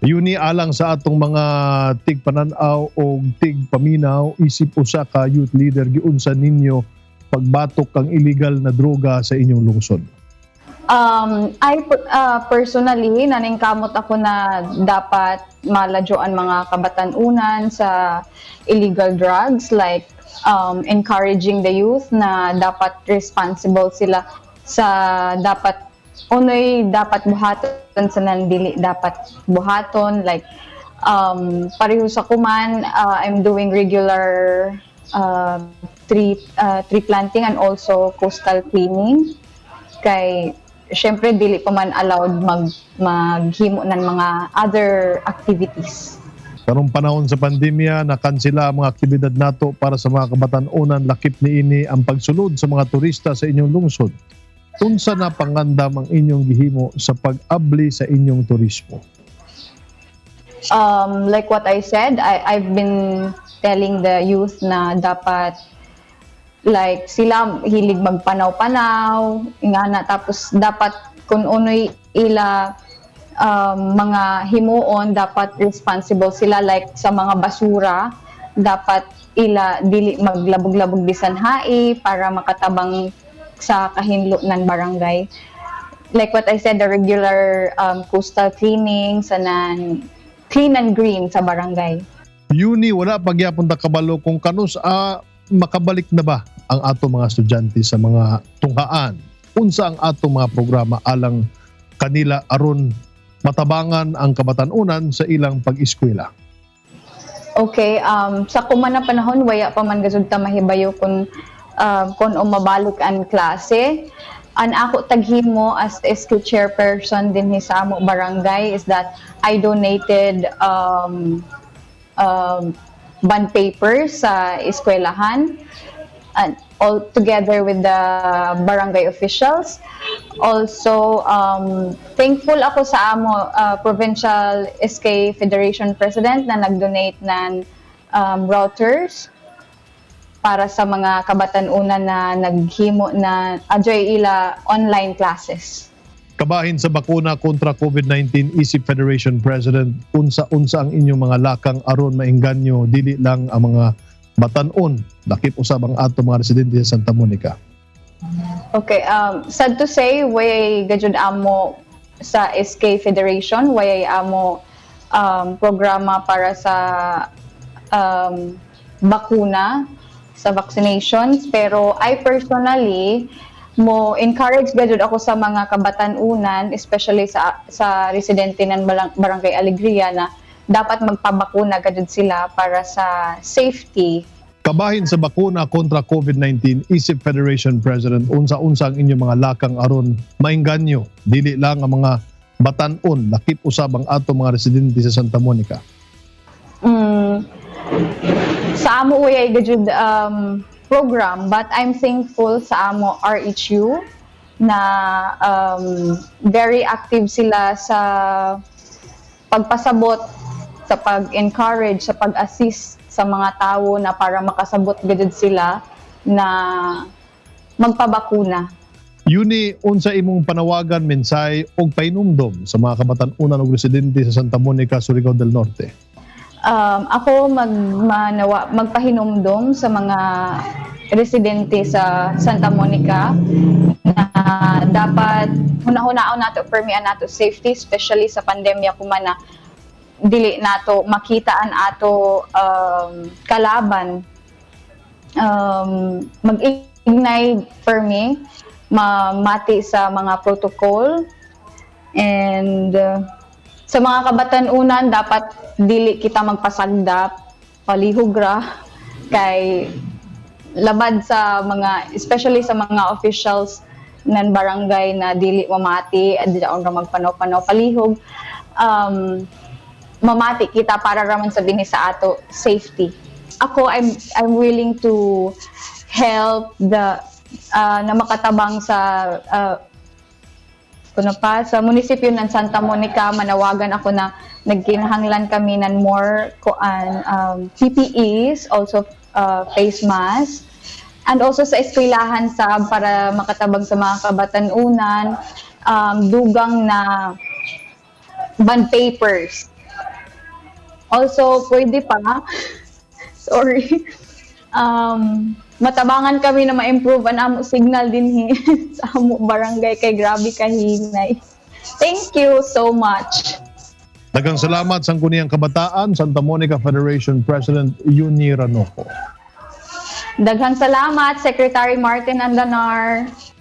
Yuni, alang sa atong mga tigpanan-aw o tigpaminaw, isip usa ka youth leader, giunsa ninyo pagbatok ang illegal na droga sa inyong lungsod? I personally, naningkamot ako na dapat maladyoan mga kabatanunan sa illegal drugs, like encouraging the youth na dapat responsible sila sa dapat unoy dapat buhaton sa nandili dapat buhaton. Like pareho sa kuman, I'm doing regular tree planting and also coastal cleaning kay syempre dili pa man allowed maghimo ng mga other activities. Karong panahon sa pandemya, nakansela ang mga aktibidad nato para sa mga kabatanunan, lakip niini ang pagsulod sa mga turista sa inyong lungsod. Unsa na pangandam ang inyong gihimo sa pag-abli sa inyong turismo? Like what I said, I've been telling the youth na dapat, like sila hilig magpanaw-panaw, ingana, tapos dapat kung unoy ila mga himuon, dapat responsible sila, like sa mga basura, dapat ila dili maglabog-labog bisan hai para makatabang sa kahinlo ng barangay. Like what I said, the regular coastal cleaning sa nan clean and green sa barangay. Yuni, wala pagyapon ta kabalo kung kanus makabalik na ba ang ato mga estudyante sa mga tunghaan. Unsa ang ato mga programa alang kanila aron matabangan ang kabatanunan sa ilang pag-eskwela? Okay, sa kuman na panahon, waya pa man gazud ta mahibayo kung umabalik ang klase. Ang ako taghimo as SK chairperson din sa amo barangay is that I donated bond papers sa eskwelahan and all together with the barangay officials. Also, thankful ako sa amo Provincial SK Federation President na nag-donate ng routers para sa mga kabatanunan na naghimo na adyoy ila online classes. Kabahin sa bakuna kontra COVID-19, isip Federation President, unsa-unsa ang inyong mga lakang aron maengganyo dili lang ang mga batan-on, lakip usab ang ato mga residente sa Santa Monica? Okay, sad to say, way gajud amo sa SK Federation, way amo programa para sa bakuna, sa vaccinations. Pero I personally, mo encourage gajud ako sa mga kabatanunan, especially sa residente ng Barangay Alegria, na dapat magpabakuna gajud sila para sa safety. Kabahin sa bakuna kontra COVID-19, isip Federation President, unsa-unsa ang inyong mga lakang aron maengganyo dili lang ang mga batan-on, lakip usab ang ato mga residente sa Santa Monica? Sa amo way gajud program, but I'm thankful sa amo RHU na very active sila sa pagpasabot, sa pag-encourage, sa pag-assist sa mga tao na para makasabot gajud sila na magpabakuna. Yuni, unsa imong panawagan, mensahe og painumdom sa mga kabatan-unan og residente sa Santa Monica, Surigao del Norte? Ako magpahinumdom sa mga residente sa Santa Monica na dapat hunahunaon nato permi ang nato safety, especially sa pandemya kuman na dili nato makita ang ato kalaban. Mag-ignay permi, mamati sa mga protocol, and sa mga kabatanunan, dapat dili kita magpasagdap, palihog ra kay labad sa mga, especially sa mga officials ng barangay na dili mamati at di ra magpanaw-panaw, palihog mamati kita para raman sa binhi sa ato safety. Ako, I'm willing to help the na makatabang sa kuno pa sa munisipyo ng Santa Monica. Manawagan ako na nagkinahanglan kami ng more kuan PPEs, also face mask, and also sa eskwelahan sa para makatabang sa mga kabatanunan, dugang na bond papers. Also, pwede pa, sorry, matabangan kami na ma-improve ang amo signal din sa amo barangay kay grabe kahinay. Thank you so much. Daghang salamat, Sangguniang Kabataan, Santa Monica Federation President Yuni Ranoco. Daghang salamat, Secretary Martin Andanar.